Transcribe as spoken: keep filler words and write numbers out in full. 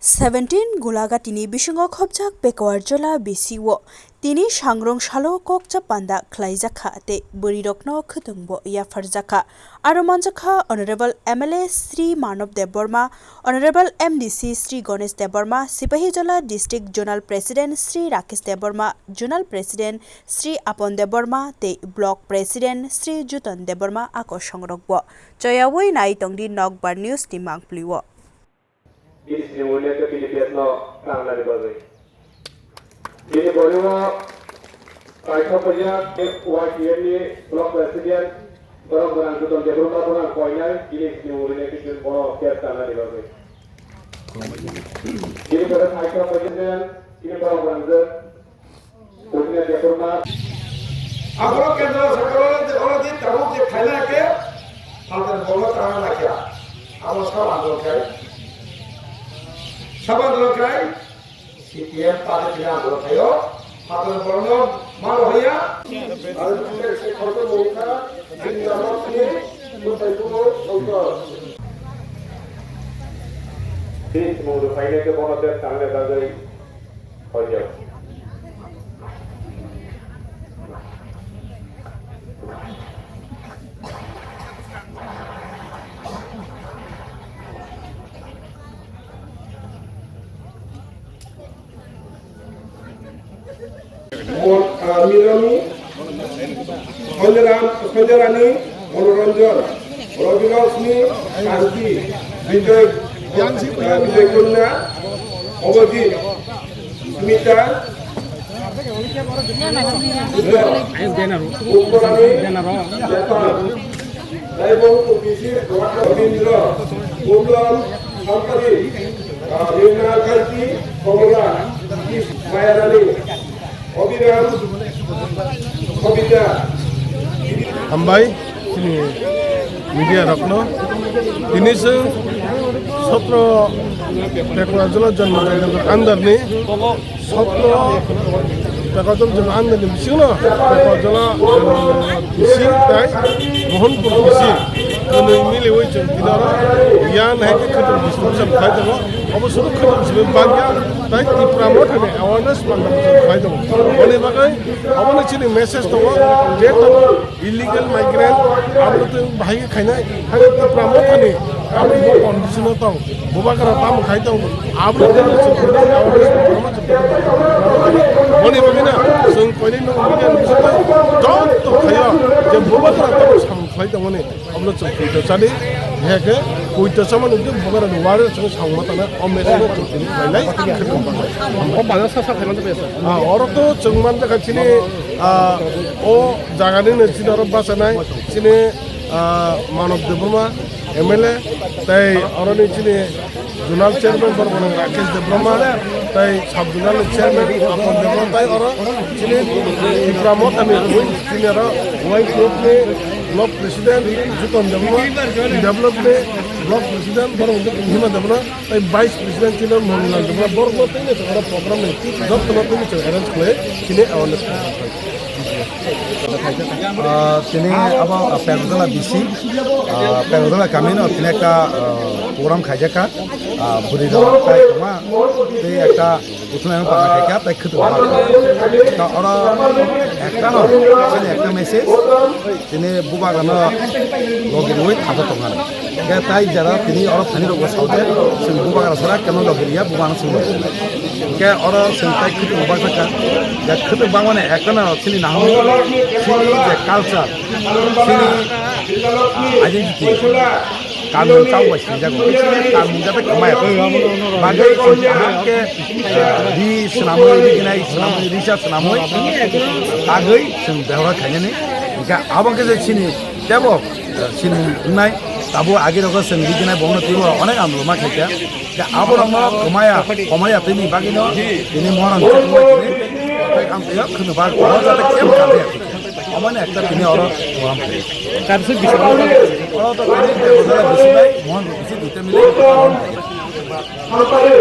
Seventeen Gulagatini bisingo khopjak Pekuar Jola B C o tini sangrong salo kokcha panda khlaijakha tei bwrwirokno khwtwngbo yapharjakha. Aro manjakha Honorable M L A Shri Manav Debbarma, Honorable M D C Shri Ganesh Debbarma, Sipahijola District Zonal President Shri Rakesh Debbarma, Zonal President Shri Apan Debbarma tei Block President Shri Juton Debbarma a kosongrokbo. Choyawi nai tongdi Nokbar News ni mangpli o. Bini ulo khe bini base no tangnani bagwi. Bini body o paithak paijak Y T F ni Block President borok gwnang Juton Debbarma bono ang koinai, bini ulo khe bini bono base tangnani bagwi. Bini pore paithak paijak, bini borok gwnang je Aphuru kendro sorkar oro je tabuk je khaina khe, phatar bolo tangna lakha. Abo sabo andolon khai. Sabo andolon khai. C P M party ni andolon khaio. Phatar bolo no malo hoya. Aro se khoroksa mungkha, jini namok ni, mutai kuno, songkor. Bini mungkha khaina khe bono base tangnani bagwi. Mo-, ah, Mirami, Sanjaram, Sanjarani, Monoranjan, Rabilakshmi, Kanti, Bijoy, ah, Bijoy Kanya, Obajit, Smita, Uttarani, Japan, Raibong Kubisi, Rabindra, Uttam, Sampari, Rina Kalti, Komla, Mayarani, Abhiram, Kobita. Hambai, chini media rokno. Tini chwng sotro Pekuar Jola Janmajaya Andar ni sotro Pekuar Jola Janmajaya Andar ni bisingo Pekuar Jola, eh, bisi tai Mohanpur bisi. Kwnwi miliwi chwng tini oro yan hai khe khwtwng distribution khai tongo. Obo sudu khwtwng simi bagya tai Tipra Motha ni awareness panda chwng khai tongo. Boni bagwi obono chini message tongo je tongo illegal migrant, abo twi bahai khe khainai, hai Tipra Motha ni abo bo condition o tong, bubagra tamo khai tong, abo twi chwng awareness panda chwng khai tongo. Boni bagwi na chwng koinwi nw media ni bisingo joto khaio je bubagra tamo samung khlai tongmani. Omono chwng poito chadi, heke poito chamani hwnkhe bubagrani warrior chwng samung ma tangna, o message no chwng tini khlainai, khe tong bakha. O bazar sa sa khaimani besa. Ah, oro to chwng manjakha chini, ah, o jaganino chini oro bachanai, chini, ah, Manav Debbarma, M L A, tei oroni chini Zonal Chairman borok Rakesh Debbarma, tei Sub Zonal Chairman Apan Debbarma, tei oro chini Tipra Motha ni chini oro Y P F ni Block President Juton Debbarma, Develop ni Block President borok Hima Debbarma, tei Vice President chini Mohanlal Debbarma, borok no tei oro program ni joto no tei arrange khlai chini awareness. Ah, tini abo, ah, Pekuar Jola B C, ah, Pekuar Jola kami no tini ekta, ah, program khaijak kha, ah, bwrwi rok tai tongma tei ekta uthunai no pata khaikha tei khwtwng ma kha. Ta oro ekta no chini ekta message, tini bubagra no logi rwi thajo tongna. Hingke tai jara tini oro thani rok bo saote, chwng bubagra sara kemo logi riya, bubagra chwng logi riya. Hingke oro chwng tai khwtwng bangsa kha, je khwtwng bangmani ekta no chini naham, chini je culture, chini identity, kanmung chao bai sinijago, chini kanmung jate kwmaya. Bagwi chwng kaham khe, eh, ri swnamwi, ri gnai swnamwi, risa swnamwi, bagwi chwng behora khainani. Hingke abo khe je chini tebo Chini wngnai, tabuk agi rokno chwng rijinai, bono twibo onek andolon ma khaikha. Khe aborokno kwmaya, kwmaya tini bagwino tini morang chukmai tini, tei ang twiyo khwno ba, o jate kebo kate. Omoni ekta tini oro program khaio. Kaisa bising oro to tini bebodara bisinai, mohon bisi duita mili program khaio.